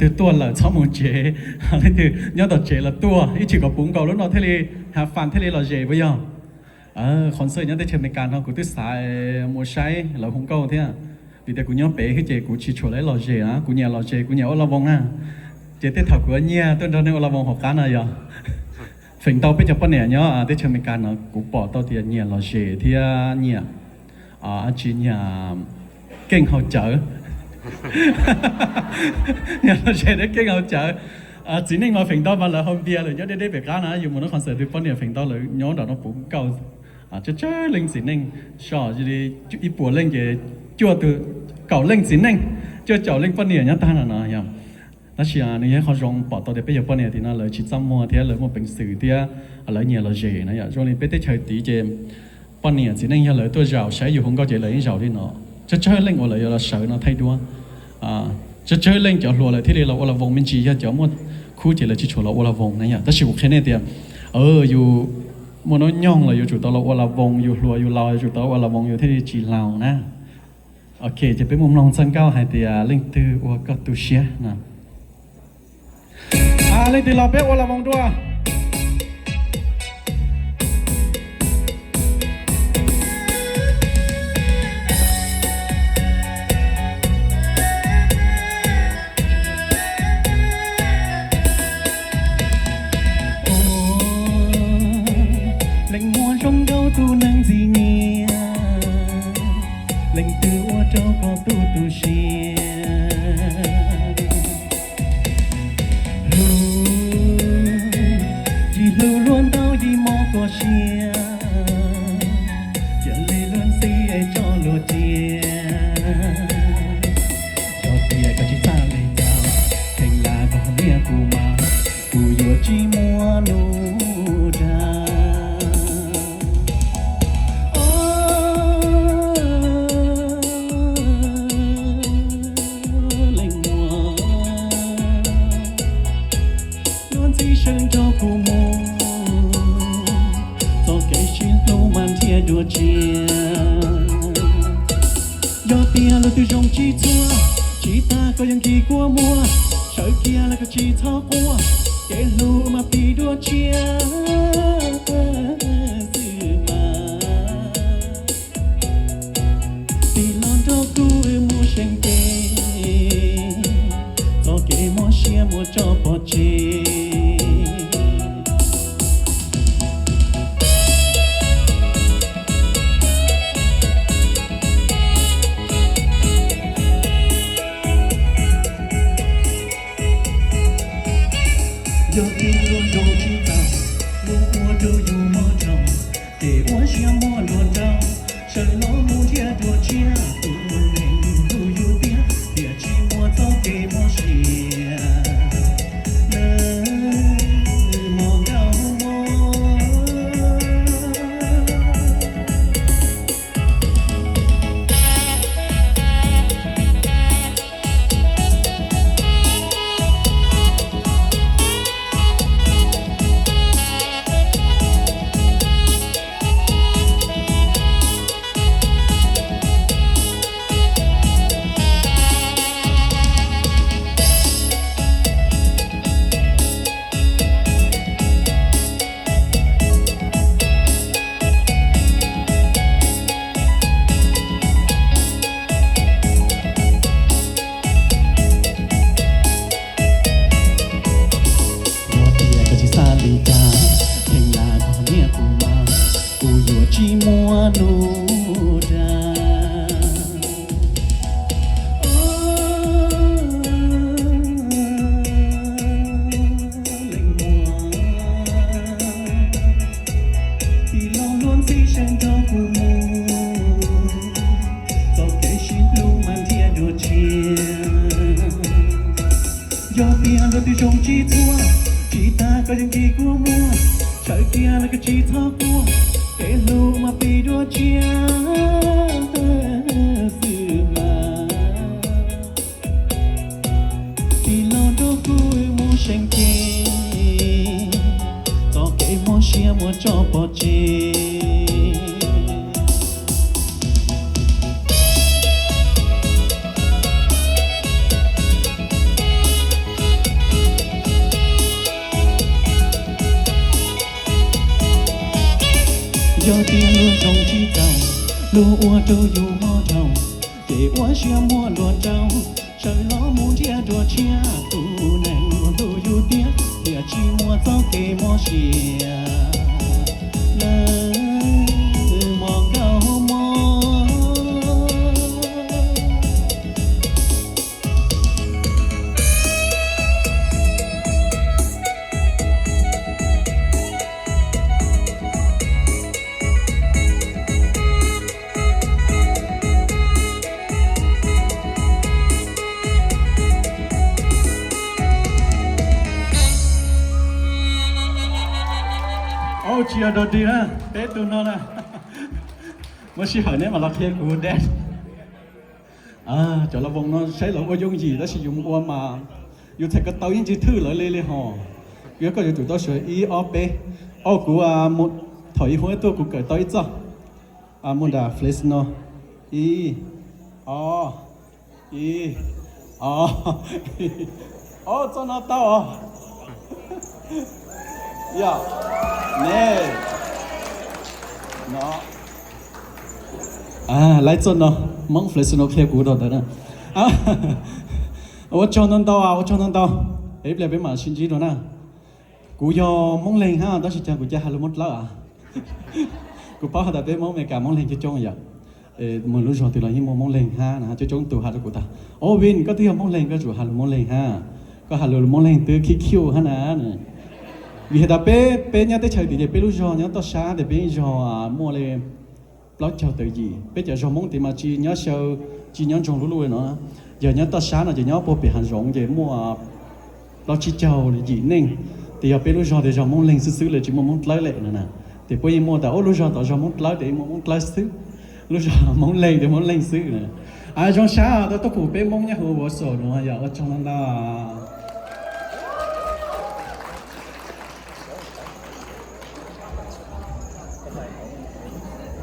twg tuaj lawm txhob mus tsev, leej twg nyob tom tsev los tuaj, ib tsis kom puv nkaus lub no thiaj li hav fas thiaj li lom zem puas yog? Qhov ntxawg nyob teb chaws Amelikas no kuv twb xav mus saib lawv hu nkauj thiab, vim tias kuv nyob pem xwb ces kuv tsis tshua lom zem na, kuv nyiam lom zem, kuv nyiam ua la voos na. Ces tej thaum kuv nyiag tuaj nrog neeg ua la voos hauv qab no yog feem ntau peb cov poj niam nyob teb chaws Amelikas no kuv pom tau tias nyiam lom zem thiab nyiam, tsis nyiam keej haus cawv. Nyiam lom zem thiab keej haus cawv. Txiv neej mas feem ntau mas lawv haus npias lawm nyob deb deb pem qab na, yus mus nov qhov ntxawg twg poj niam feem ntau lawv nyob nram no puv nkaus. Tsawg tsawg leej txiv neej, so ib puas leej ces cuaj, kaum leej txiv neej, cuaj caum leej poj niam nyob tag no no yog. Tab sis nws yog qhov zoo pom tau tias peb cov poj niam tim no lawv tsis txaj muag thiab lawv muaj peev xwm thiab lawv nyiam lom zem na yom. Zoo li peb teb chaws tid ces poj niam txiv neej yog lawv tuaj zaum saib yus hu nkauj ces lawv yeej zaum li no. Tsawg tsawg leej uas lawv yuav los sawv no thaij duab. Tsawg tsawg leej cov hluas lawv thiaj li los ua la voos me ntsis, yog cov muaj khub ces lawv tsis tshua los ua la voos na yom. Tab sis kuv qhia nej tias yus muaj hnub nyoog los yuav tsum tau los ua la voos, yus hluas yus laus yuav tsum tau ua la voos yus thiaj li tsis laus na. Ok, ces peb mus mloog txoj nkauj hais tias leej twg ua koj tu siab no. Leej twg los peb ua la voos dua. Leej muam zoo nkauj tus neeg ntxim nyiam, leej twg ua rau koj tu tu siab. Hlub, yim hlub luag ntau yim mob koj siab, cia li luag ntxhi es tso luag cia. Yog tias koj tsis txhaj li cas, kheev lam koj niam kuv mas, kuv yuav tsis muaj nub dag. Leej muam, luag ntxhi sawv nrog kuv mus, txoj kev sib hlub mas nrhiav dua tshiab. Yog tias luag twg zoo tsis txhua, tsis tas koj yuav nkis kua muag, sawv kiag los koj tsis txhob quaj, kev hlub mas pib dua tshiab xwb mas. Tig los nrog kuv mus seev cev, txoj kev mob siab muab tso pov tseg. Yog tias luag zoo tsis tau, luag ua rau yus mob dhau, ces ua siab muab luag nrauj, sawv los mus nrhiav dua tshiab. Tus neeg hlub yus tiag, tiam sis muaj txoj kev mob siab, lawv mob nkauj mob. Yog tias koj tsis xav li cas, kheev lam koj niam kuv mas, kuv yuav tsis muaj nub dag. Leej muam, tig los luag ntxhi sawv nrog kuv mus, txoj kev sib hlub mas nrhiav dua tshiab. Yog tias luag twg zoo tsis txhua, tsis tas koj yuav nkis kua muag, sawv kiag los koj tsis txhob quaj, kev hlub mas pib dua tshiab xwb mas. Tig los nrog kuv mus seev cev, txoj kev mob siab muab tso pov tseg. Yog tias luag zoo tsis tau, luag ua rau yus mob dhau, ces ua siab muab luag rau, sawv los mus nrhiav dua tshiab, tus neeg uas hlub yus tiag, tiam sis muaj txoj kev mob siab, lawv mob nkauj mob. Au, tsis yog dog dig na, peb tug no na. Muaj sij hawm neb mam los qhia kuv dance. Cov las voos no saib lawv ua yooj yim tab sis yus mus ua mas yus txhais ko taw yeej tsis thwj lawv li li hos. Yog koj yuav tsum tau suav ib ob peb. Au, kuv thom ib huab tuaj kuv kawm tau ib txoj. Mus nram Fresno. Ib, ob, ib, ob, ob, txoj no tau os. Yog, ne, no, laib txoj no, Hmoob Fresno qhia kuv rau ntawd na. Ua tsaug ntau ntau, ua tsaug ntau ntau. Ib pliag peb mam sib ntsib dua na. Kuv yog Hmoob Leeg hab tab sis cas kuv cia has lug Moob Dlawb as. Kuv paub has tas peb Hmoob Amelikas Moob Leeg coob coob yom. Mus lub zog twg los yeej muaj Moob Leeg hab na, coob coob tug has rau kuv tas, O Vin, koj twb yog Moob Leeg koj tsum has lug Moob Leeg hab. Koj has lug Moob Leeg twb khib khiuj hab na. Vim has tas peb, peb nyob teb chaws tid ces peb lub zog nyob toj sab tes peb zog muaj li plaub caug tawm yim. Peb cov zog Hmoob tid mas tsis nyob xyaw, tsis nyob ntsoog lub luj li no. Yog nyob toj sab no ces nyob puag pem hav zoov ces muaj plaub tsib caug yim neej. Tes yog peb lub zog tes zog Moob Leeg xwb xwb li tsis muaj Moob Dlawb li no na. Tes puab yeej muaj tas ub lub zog tom zog Moob Dlawb tes yeej muaj Moob Dlawb xwb, lub zog Moob Leeg tes Moob Leeg xwb na. Zoo sab tau tuaj pum peb Moob nyob huv Wausau no yog ua tsaug ntau ntau.